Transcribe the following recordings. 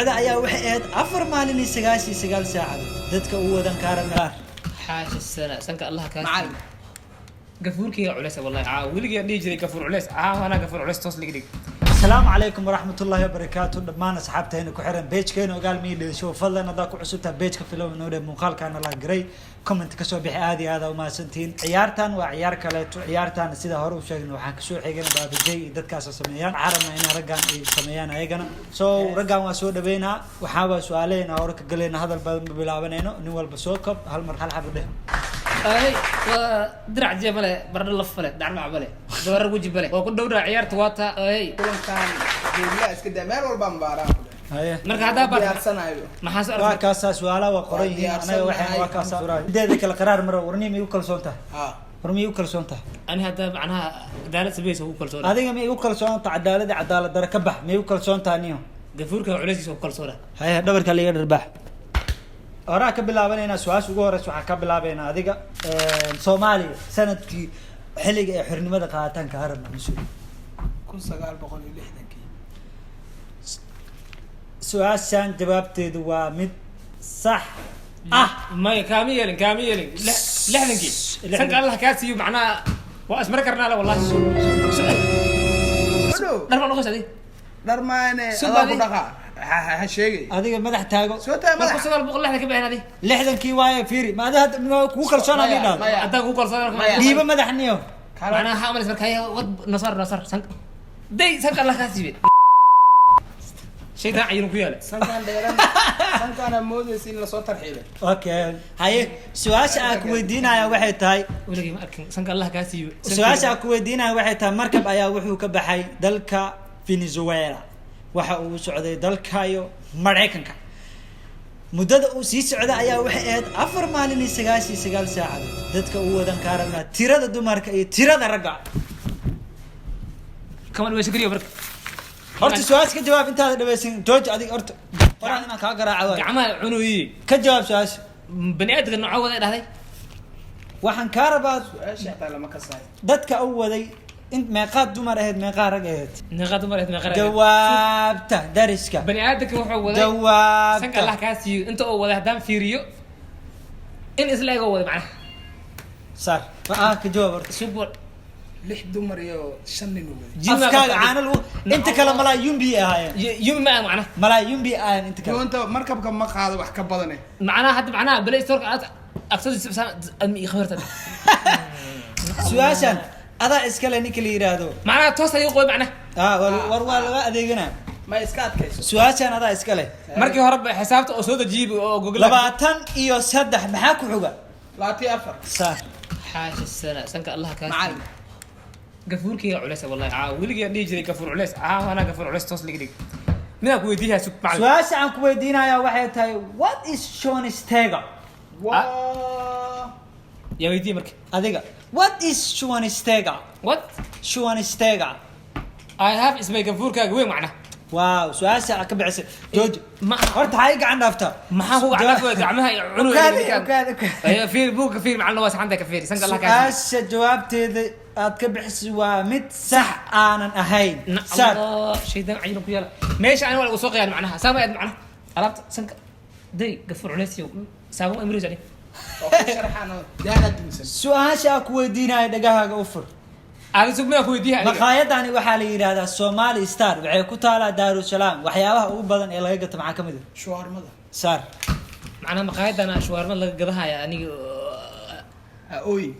socda ayaa waxay ahayd 4 maalin iyo 99 saacadood. Dadka u wadan kaarana. Xaasha sana, sanka Allah kaa. Macallin. Gafuurkayga culeys wallahi. Caawa weligii aan dhihi jiray gafuur culeys, caawa anaa gafuur culeys toos liga dhig. Asalaamu calaykum waraxmatullaahi wabarakaatu. Dhammaan asxaabteena ku xiran page-keena Ogaal Media Show, fadlan haddaa ku cusubtaha page-ka, filow inoo dhe, muuqaalkaana la garay, comment kasoo bixi. Aad iyo aad aa umahadsantihiin. Ciyaartan waa ciyaar kaleeto. Ciyaartan sida hore u sheegna, waxaan kasoo xigana Baabajay iyo dadkaasa sameeyaan. Waxaan rabnaa inay raggan ay sameeyaan ayagana. So raggan waa soo dhaweynaa. Waxaa waa su-aalahayna hore ka galayna, hadal badan ma bilaabanayno. Nin walba soo kob, hal mar hal xabo dheh. Ay, waa dirac jee male, baradho laf male, dacmac male, doorar weji male, waa ku dhowdhaa ciyaarta waata ay. Kulankan joogla iska daa, meel walba mbaaraan ku dheh. Haye. Marka haddaa baad Diyaarsanayo. Maxaa soo Waa aragtay? kaasaa, su-aalaha waa qoran yihiin. Anaga waxayna waa kaasaa. Mideeda kale qaraar mara warni, ma igu kalsoon tahay? Ha. War, ma igu kalsoon tahay? Ani haddaa macnaha cadaalad samaysa ugu kalsoona. Adiga ma igu kalsoon tahay? Cadaalada cadaalad dara ka bax, ma igu kalsoon tahay niyo? Gafuurka culeyskiisa ugu kalsoona. Haye, dhabarka liiga dharbaax. Horaa ka bilaabanayna. Su-aasha ugu horeysa waxaan ka bilaabaynaa adiga. Soomaaliya sanadkii xilliga ay xornimada qaadataan ka harabna mas-uul. 1960-kii. Su-aashan jawaabteedu waa mid sax ah. Maya, kaama yeelin, kaama yeelin. 60-kii. Sanka Allah kaa siiyo, macnaha waa ismari karnaa le wallahi. Odhow. Dhar ma noqoysa adi? Dhar maane. Sug. Adaa ku Adi. dhaqa. Ha sheegay. Adiga madax taago. Soo taa. Mar Madax. 1960 ka bixin adi. 60-kii waaye. Fiiri, ma adi hadda ma kugu kalsoonaa? Maya, mi dhahdo. maya. Haddaa kugu kalsoona marka. Maya. Dhiibo madax niyo. Macnaha waxaa umalaysa marka wad nasar nasar sanka day, sanka Allah kaa siibe, shaytaan cayirin ku yaala. Sankaan dheeran, sankaana moodaysa in lasoo tarxiilay. Okay, haye, su-aasha aan ku weydiinaya waxay tahay Weligay ma arkin, sanka Allah kaa siiyo. Su-aasha aan ku weydiinaya waxay tahay: markab ayaa wuxuu ka baxay dalka Venezuela, waxa uu u socday dalkayo Maraykanka. Muddada uu sii socda ayaa waxay ahayd 4 maalin iyo 99 saacadood. Dadka u wadan kaa rabnaa tirada dumarka iyo tirada ragga. Kama dhaweysan kariyo marka. Horta su-aasha ka jawaab intaada dhaweysan. Jooji adiga horta, qoraa inaan kaa garaaca waayo. Gacmaha cunuyi. Ka jawaab su-aasha. Bani aadamka noocoo wada dhahday? Waxaan kaa rabaa Su-aasha xitaa lama kasaayo. dadka u waday in meeqaad dumar ahayd, meeqaa rag ahayd? Meeqaa dumar ahayd, meeqaa rag ahayd? Jawaabta dariska. Bani aadamka wuxuu waday, sanka Jawaabta. Allah kaa siiyo, inta uu waday haddaan fiiriyo in isla ego waday macnaha. Saar ma ah, ka jawaab horta. Super. Lix dumar iyo shan nin u waday. Afkaaga caano lagu inta kale malaa yumbi ahaayeen. Yumi ma ah macnaha. Malaa yumbi ahaayeen inta kale. Doonta markabka ma qaado wax ka badane. Macnaha hadda macnaha Play Store-ka aad agsadiisa admi khabarta. Su-aashan adaa iskale, ninka la yidhaahdo. Macnaha toos ayuu qoy macnaha. Ah, war waa laga adeeganaa. Ma iska adkayso. Su-aashan adaa iskale. Markii hore ba xisaabta oo soo dejiyey oo Google. 23 maxaa ku xiga? 24. Saar. Xaasha sana, sanka Allah kaa. Macallin. Gafuurkayga culeys wallahi. Caawa weligii aan dhihi jiray gafuur culeys, caawa anaa gafuur culeys toos liga dhig. Midaan ku weydiiyaa, sug macallin. Su-aasha aan ku weydiinaya waxay tahay: what is Schwansteiger? Waa Yaa weydiiye marka? Adiga. What is Schwansteiger? What? Schwansteiger. I have ismay gafuurkaaga weyn macnaha. Wow, su-aasha aad ka bixisay, jooji. Horta waxaa ii gacan dhaaftaa. Maxaa ku gacan dhaaf? Gacmaha cunu. Ukaadi, ukaadi, ukaadi. Ayo, fiir buugga, fiir macallin, waa saxanta ka fiir, sanka Allah kaa. Su-aasha jawaabteeda aad ka bixisay waa mid sax aanan ahayn. Saar. Allah, shaytaan cayilan ku yaala meesha. Ani waa lagu soo qiyaan macnaha, saama aad macnaha alaabta sanka day gafuur culeys iyo saabun emris ani. Oo ku sharaxaan oo daana dunsan. Su-aasha aan ku weydiinaya dhagahaaga u fur. Aadi, sug, midaan ku weydiiya aniga. Maqaayadani waxaa la yidhaahdaa Somali Star, waxay ku taalaa Daarusalaam. Waxyaabaha ugu badan ee laga gato maxaa ka mid ah? Shuwaarmada. Saar. Macnaha maqaayadana shuwaarmad laga gadahaya aniga. Ha ooyin.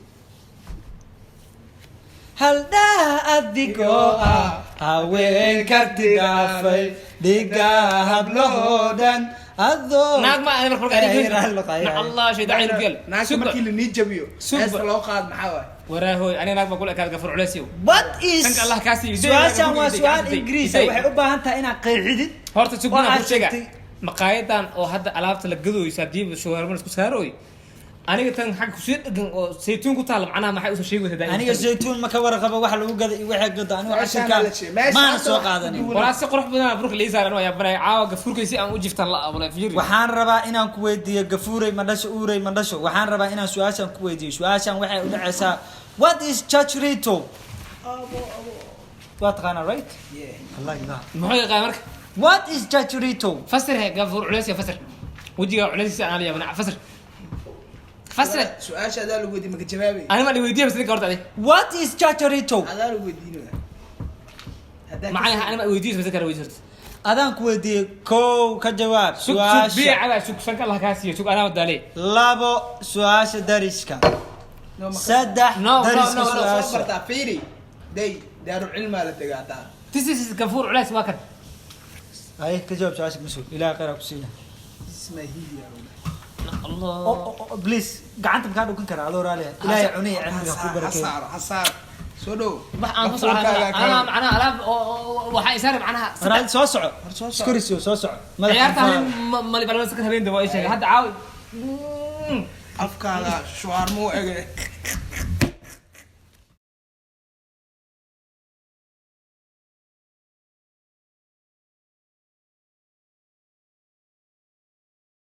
Haldhaa adigoo ah haween karti dhaafay dhiga hablahoo dhan adoo Naag ma ani marka. Ay, raalli noqo, ay, ay. Allah, shaytaan cayilan ku yaala. Naagta Sug. markii la nii jabiyo Sug. heesta loo qaad maxaa waay? Waraahoy, aniga naag baa kula ekaad, gafuur culeysyow. What is Sanka Allah kaa siiyo. Su-aashan waa su-aal Day, Ingiriis day. ah. Waxay u baahan tahay inaad qeexidid Horta sug, oo midaan aad ku sheega. sheegtay. Maqaayadan oo hadda alaabta la gadooyso, haddii shawaarma isku saarooy, aniga tan xagga kusii dhagan oo saytuun ku taala macnaha maxay usoo sheegi waysaa? Aniga zaytuun ma ka warqabo waxa lagu gada iyo waxay gado. Aniga Meeshaan cashirka la sheegay. Meeshaan maana soo wax qaadanin. ku Walaa si qurux badan burka lii saaran waa yaabanaya caawa gafuurkay si aan u jiftaan la abulay, fiiri. Waxaan rabaa inaan ku weydiiyo gafuuray ma dhasho, uuray ma dhasho. Waxaan rabaa inaan su-aashan ku weydiiyo. Su-aashan waxay u dhacaysaa: what is chicharito? Waa taqaanaa, right? Yeah. Allah ilah. Muxuu yaqaan marka? What is chachurito? Fasir he, Gafuur culeys ya, fasir wejiga culeyskiisa aan la yaabana. Fasir, fasir. Su-aasha adaa lagu weydiin, maka jawaabay? Ani ma la weydiiya bas ninka horta adi. What is chachurito? Adaa lagu weydiinaya. Haddaa ka Macnaha ani ma weydiiyo bas ninka la weydiiyo horta. Adaan ku weydiiyey. Kow, ka jawaab Sug, sug, biya su-aasha. Cabaa, sug, sanka Allah kaa siiyo, sug, anaa daalay. Labo, su-aasha dariska. No, ma Saddex, No, no, dariska no, no, soo su-aasha. bartaa. Fiiri day, daarucilmaa la tegaa hataa. This is Gafuur culeys, waa kan. Ay, ka jawaab su-aasha, mas-uul. Ilaah khayr ha ku siiya. Ismahiya. Allah. Oh, please, gacanta makaa dhukan karaa adoo raali ah? Ilaahay cuniya cilmiga ku Ha barakeeyo. saaro, ha saaro, soo dhow. Wax aan ku socon anaa macnaha alaab waxaa isaar macnaha. Raali, soo soco. Hor soo soco. Iskorisiyo, soo soco. Madaxa Ciyaarta fara. mali balma sakan habeen daba sheegay hadda caawi. Afkaada shuwaarmo u ege.